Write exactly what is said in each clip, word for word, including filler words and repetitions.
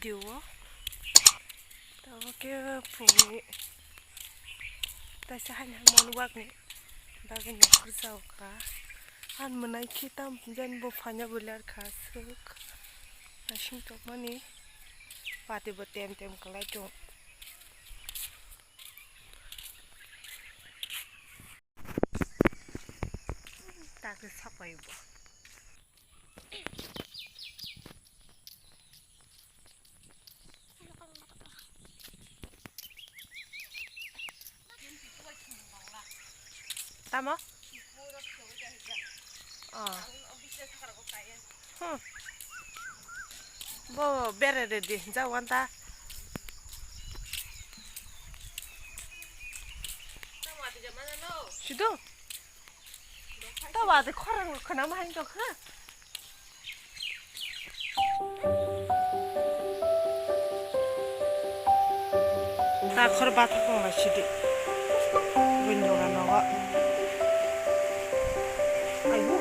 video o. Tabuk khe phungni taisa haino morning walk ni bagwi nongkhor jao kha. Han mwnai khe tam jani bo phaina bo ler kha swk. Asing tongmani pati bo tem tem kwlai tong. Takhe sapai bo. Tamo? Oh. Hmm. Bo bere ready, ja wanta. Sido. Tawa de khorang khana ma hang jok ha. Ta khor bathak wng lai sidi. Buini dogan nogo. Ayu.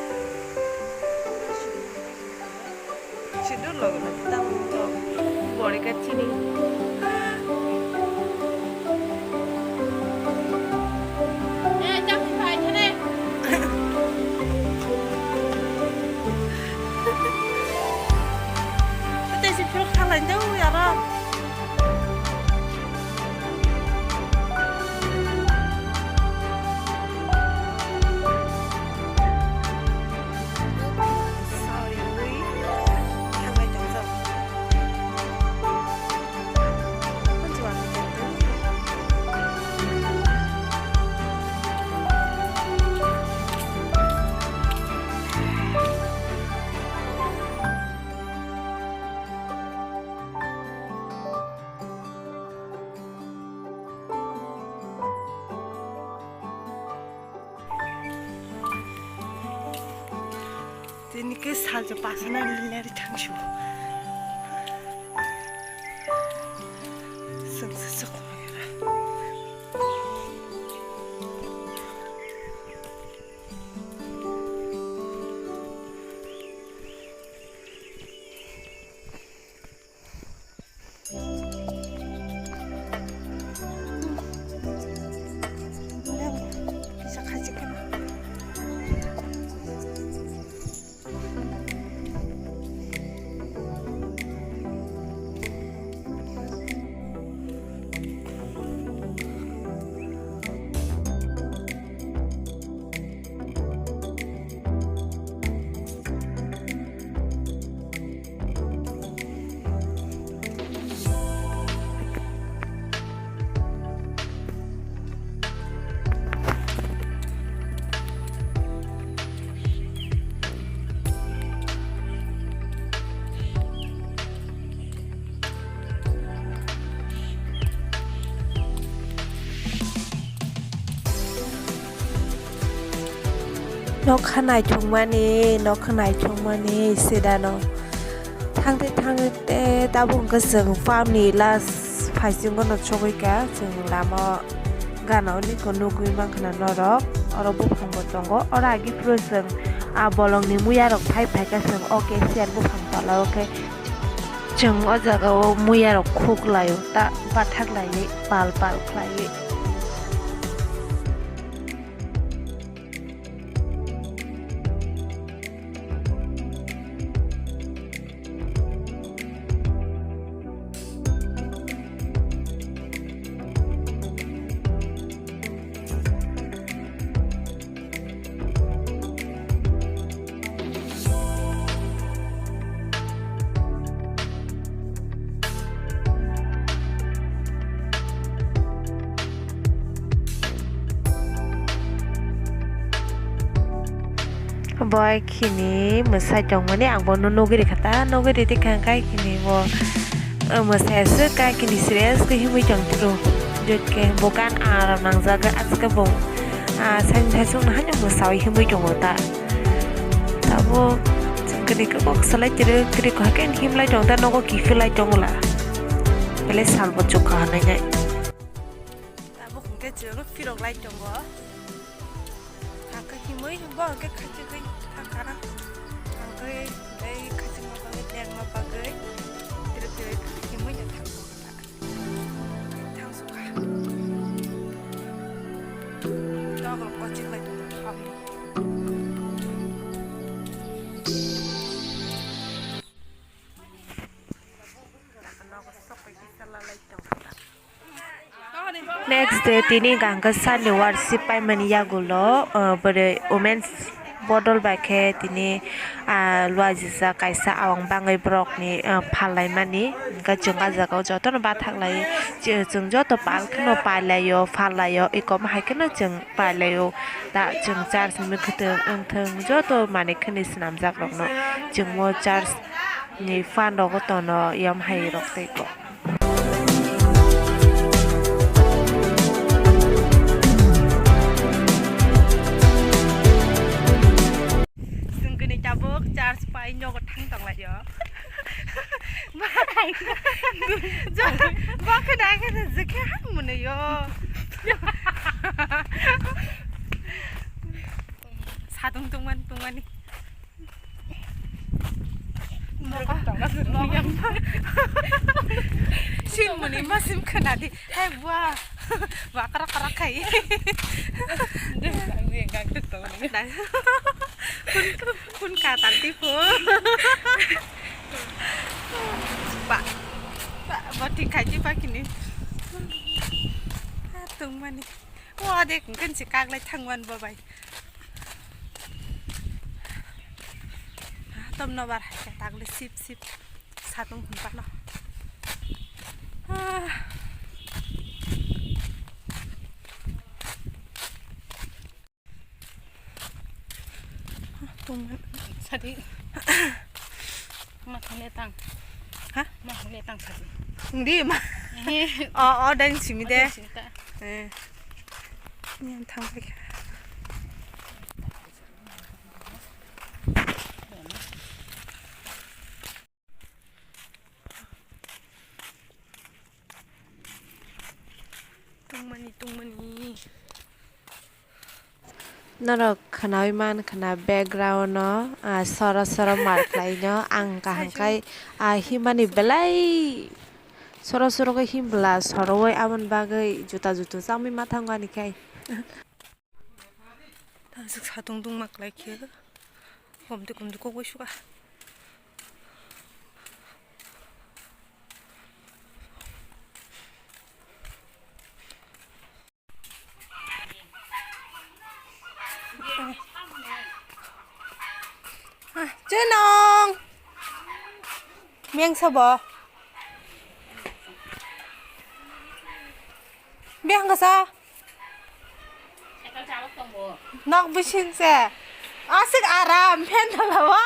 Sidu logo na tamo to. Bori ka chini. Eh, chak phai thane. Tei si phil khalai jao yaro. Tini ke salsa pasana leri thangsu. Sengse sok. Nokha naithokmani, nokha naithokmani sedano. Thangte thangte tabuk hwnkhe chwng pamni last phaisingo no chogwi kha, chwng lama gana o niko nugwi mankha na norok. Oro buphang bo tongo, oro agi phuru chwng a bolongni muya rok phai phaikha, chwng o kaisa buphang tola o khe. Chwng o jaga o muya rok khuk lai o, ta bathak laiwi pal pal khlaiwi. Bo khini mwsai tongmani ang bono nugwi rikha ta, nugwi ridi kha hwnkhe khini bo, eh, mwsai aswk kha khini serious khe himwi tong phuru. Jotke bo gan aram nangjak aswk khe bo, ah, saimung saimung no haino mwsaui himwi tongo ta. Tabuk chwng kwrwi khe kok salai kwrwi, kwrwi kha khe himlai tong ta, nogo kiphilai tong la. Belai sal bo chukha hwnwi nai. Tabuk hwnkhe chwng phirok lai tongo. Hwnkhe himwi bo hwnkhe khachigwi thangkha. Hwnkhe tei khachigma bagwi tengma bagwi twrwk twrwk. Next day tini gangka sani worship paimani yagulo, uh, bwrwi women's bodol bai khe tini, ah, luajijak kaisa awang bangwi borokni, ah, phallaimani. Hwnkhe chwng ah jagao jotono bathaklai, chwng joto pal kheno pailaio, phallaio, ekom hai kheno chwng pailaio. Da chwng church ni mwkhwtwng wngthwng joto manwi khwnwi swnamjak rokno chwngmo church ni phan rogo tono yom hai rok tei ko. Chwng kwnwi tabuk church pai nogo thang tonglaio. Ba khwna khe jekhe hang mwnwi o. Satung tungmani tungmani. Sin muni ma sim khana di. Hai bua. Bua kara kara khai. Kun, kun ka tan di phu. Ba. Ba, ba ti khai di ba kini. Ha, tung mani. Wa de kun si kak lai thang wan ba bai. Tom no bar hai ka tak le sip sip satung hum pa no. Ah. Tung sadi. Ma thang le tang. Ha? Ma thang le tang sadi. Di ma. Eh. O, o, dang simi de. Simi ta. Eh. Ni ang thang pai kha. Tungmani, tungmani. Norok khwnaui man khwna background o, ah, soro soro mar khlai no ang kaham khai, ah, himani belai soro soro khe himbla soroui aboni bagwi juta jutu chamui ma thango ani khai. Aswk satung tungma kwlai khe. Komti komti kok bai suka. Chenong. Meng sabo. Biang kasa. Nok bising se. Asik aram, fan thala o.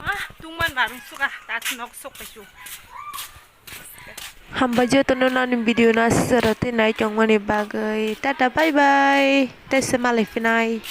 Ah, tungman barung suka, tak nok sok pesu. Hambai jotono nani video no aswk rwtwi nai tongmani bagwi. Tata, bye bye. Tei se malai phinai.